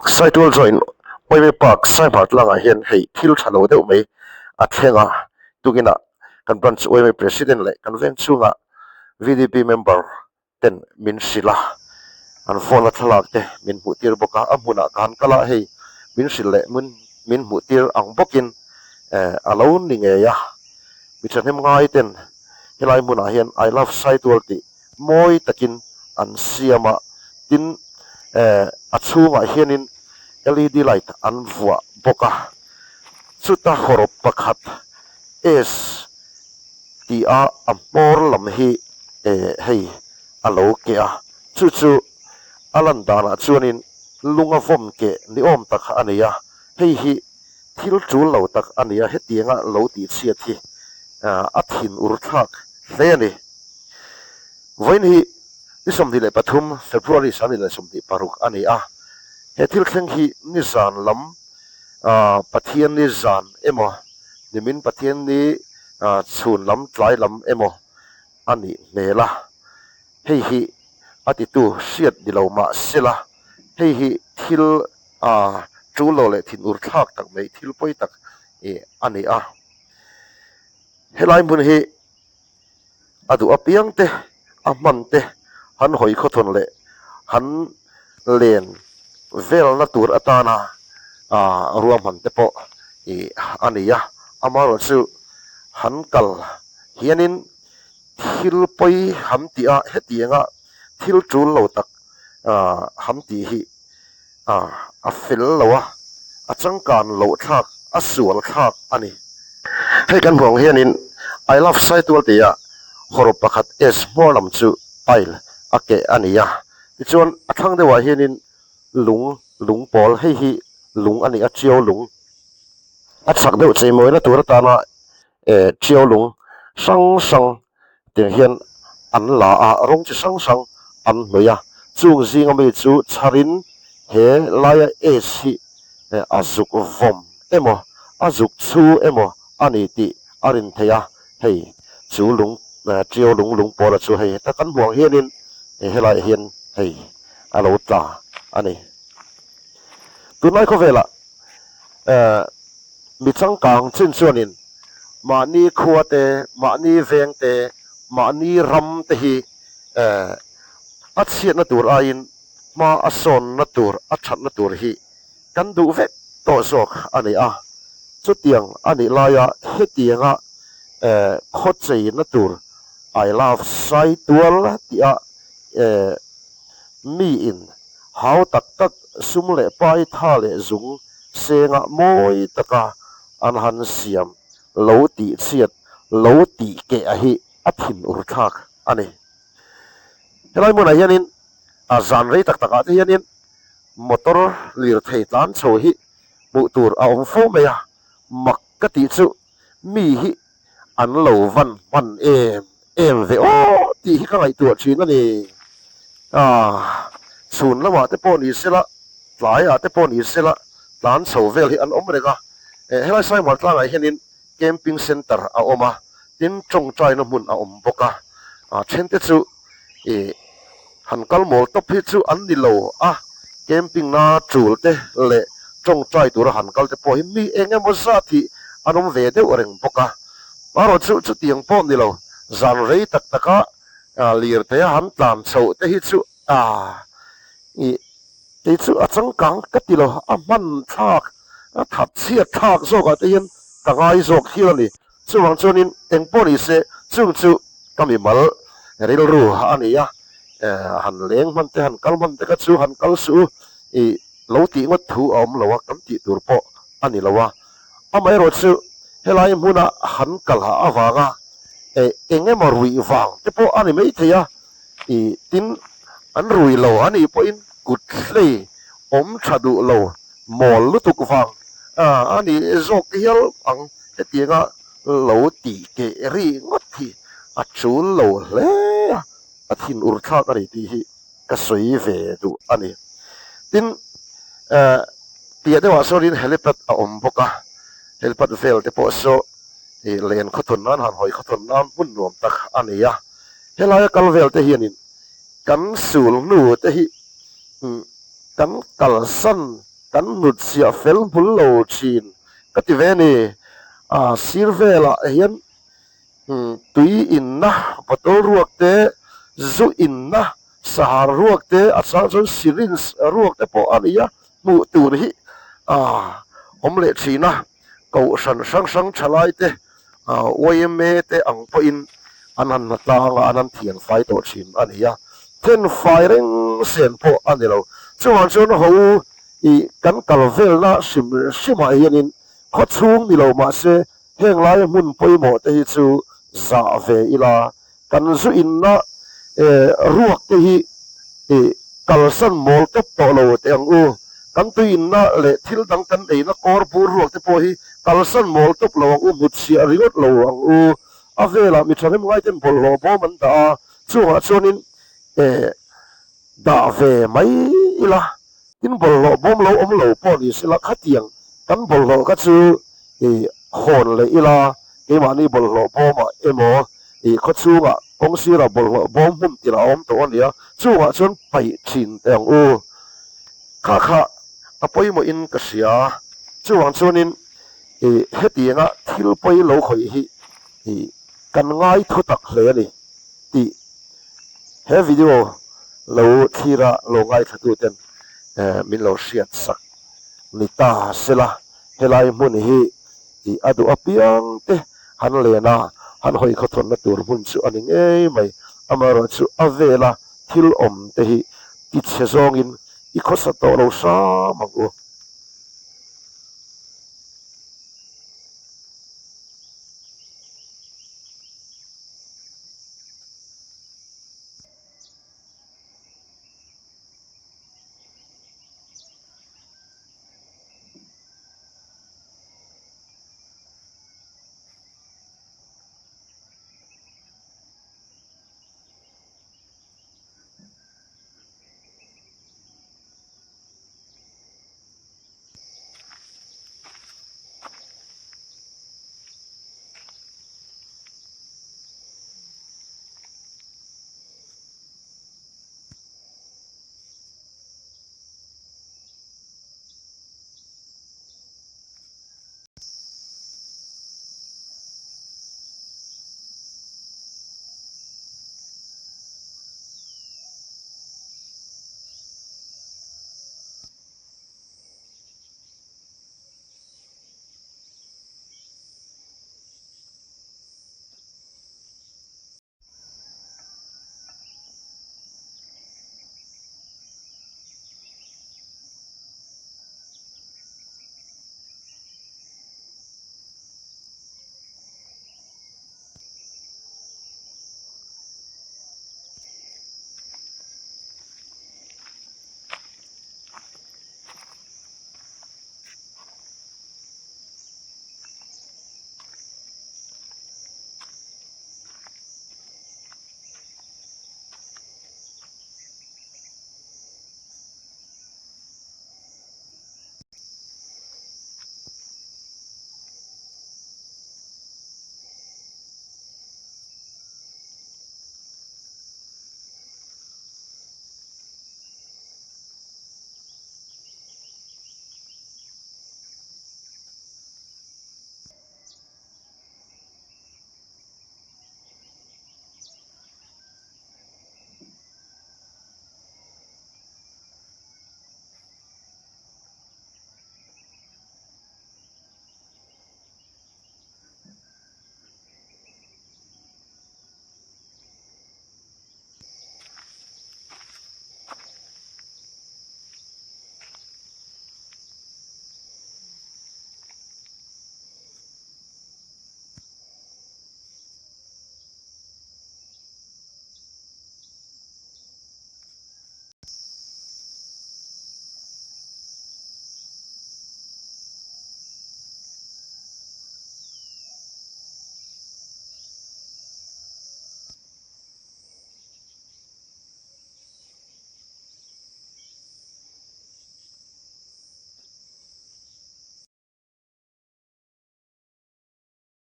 Saitual joint Oime Park Saihmar tlangah hian hei thil tha lo deuh mai a thleng a, tukinah kan branch Oime President leh kan veng chhunga VDP member ten min hrilh a, an phone a thlalak te min hmuh tir bawk a, a hmunah ka han kal a hei min hrilh leh min hmuh tir ang bawkin eh a lo ni ngei a, mi thahnem ngai ten helai hmunah hian I love Saitual tih mawi takin an siam a, tin eh a chhungah hianin led light an vuah bawk a, chuta hawrawp pakhat S tih a a hmawr lam hi eh hei a lo keh a, chu chu a lan danah chuanin lunga vawm keh ni awm tak a ni a, hei hi thil tul lo tak a ni a, hetianga lo tihchhiat hi a thin ur thlak hle a ni. Vawiin hi ni 23 February 2026 a ni a, he thil thleng hi nizan lam Pathianni zan emaw nimin Pathianni chhun lam tlai lam emaw a nih hmel a, hei hi a titu hriat ni lo mah sela, hei hi thil tul lo leh thinur thlak tak mai thil pawi tak a ni a. Helai hmun hi a duh apiang te, a hman te han hawi khawthawn leh han len velna tur atana ruahman te pawh a ni a. Amaherawhchu han kal hianin thil pawi han tih a, hetianga thil tul lo tak han tih hi a fel lo a, a changkan loh thlak, a sual thlak a ni. Hei kan hmuh ang hianin I love Saitual tia hawrawp pakhat S hmawr lam chu tile a keh a ni a, tichuan a thlang deuhah hianin lung, lung pawl, hei hi lung a ni a, tiau lung a chak deuh cheimawina tur atana tiau lung hrang hrang Tiang hian an la a, rawng chi hrang hrang an hnawih a, chung zinga mi chu chharin he laia S hi a zuk vawm emaw, a zuk chhu emaw a ni tih a rin theih a, hei chu lung Ṭio lung lung pawla chu hei heta kan hmuh ang hianin helaiah hian hei a lo tla a ni. Tunlai khawvelah mi changkang chin chuanin mahni khua te, mahni veng te, mahni ram te hi a chhiatna tur aiin hma a sawnna tur, a thatna tur hi kan duh vek tawh zawk a ni a. Chutiang a nih laia hetianga khaw cheina tur I love Saitual tih a miin hau tak tak sum leh pai tha leh zung senga mawi taka an han siam lo tih chhiat lo tih keh a hi a thin ur thlak a ni. Helai hmunah hianin a zan rei tak takah te hianin motor lirthei tlan chho hi hmuh tur a awm fo mai a, mak ka tih chu mi hi an lo van hman em em ve aw tih hi ka ngaihtuah thin a ni. Ah, chhun lamah te pawh ni sela, tlaiah te pawh ni sela tlan chho vel hi an awm reng a. Eh, helai Saimar tlangah hianin camping centre a awm a, tin tawngtaina hmun a awm bawk a. Ah, thente chu ih han kal mawl tawp hi chu an ni lo a, camping na tul te leh tawngtai tura han kal te pawh hi mi eng emaw zat hi an awm ve deuh reng bawk a. Marawh chu chutiang pawh ni lo, zan rei tak taka lirthei a han tlan chhoh te hi chu ih kei chu a changkang ka ti lo, a hman thlak, a that chhiat thlak zawkah te hian ka ngai zawk hial a ni. Chuvang chuanin eng pawh ni se chung chu ka mimal rilru a ni a, han leng hman te han kal hman te kha chu han kal suh u ih lo tih ngawt thu a awm lo a, kan tih tur pawh a ni lo a. Amaherawh chu helai hmuna han kal ha avanga eng emaw ruih vang te pawh a ni maithei a, ih tin an rui lo a nih pawhin kut hlei awm tha duh lo mawl lutuk vang a ni zawk hial ang hetianga lo tih keh ri ngawt hi a tul lo hle a, a thin ur thlak a ni tih hi ka sawi ve duh a ni. Tin, piah deuhah sawnin helipad a awm bawk a, helipad vel te pawh saw ih len khawthawn nan han hawi khawthawn nan hmun nuam tak a ni a. Helaia kal vel te hianin kan sul hnu te hi kan kalsan. Kan hnutchhiah fel hmul lo thin ka ti ve ni. A sir velah hian tui inna bottle ruak te, zu inna sahar ruak te, a chang chuan syringe ruak te pawh a ni a, hmuh tur hi a awm leh thin a. Kohhran hrang hrang thalai te, yma te ang pawhin an han hna tlang a, an han thian fai tawh thin a ni a, then fai reng sen pawh a ni lo. Chuvang chuan ho i kan kal velna hrim hrimah hianin khaw chhung ni lo mahse heng lai hmun pawimawh te hi chu zah ve ila Kan zu inna ruak te hi kalsan mawl tawp tawh lo teh ang u. Kan tui inna leh thil dang kan eina kawr bur ruak te pawh hi kalsan mawl tawp lo ang u, hmutchhiah ringawt lo ang u. A velah mi thahnem ngaiten bawlhhlawh bawm an dah a, chungah chuanin dah ve mai ila. Tin bawlhhlawh bawm lo awm lo pawh ni sela khatiang kan bawlhhlawh kha chu i hawn leh ila, keimahni bawlhhlawh bawmah emaw i khawchhungah kawng sirah bawlhhlawh bawm hmun tirah a awm tawh a nia, chungah chuan paih thin teh ang u. Kha kha a pawimawhin ka hria. Chuvang chuanin i hetianga thil pawi lo khawih hi i kan ngai thu tak hle a ni tih He video lo thlira lo ngaithlatuten min lo hriat sak ni ta sela, helai hmun hi tih a duh apiang te han len a, han hawi khawthawnna tur hmun chu a ni ngei mai. Amaherawhchu a vela thil awm te hi tichhe zawngin i khawsa tawh lo hram ang u.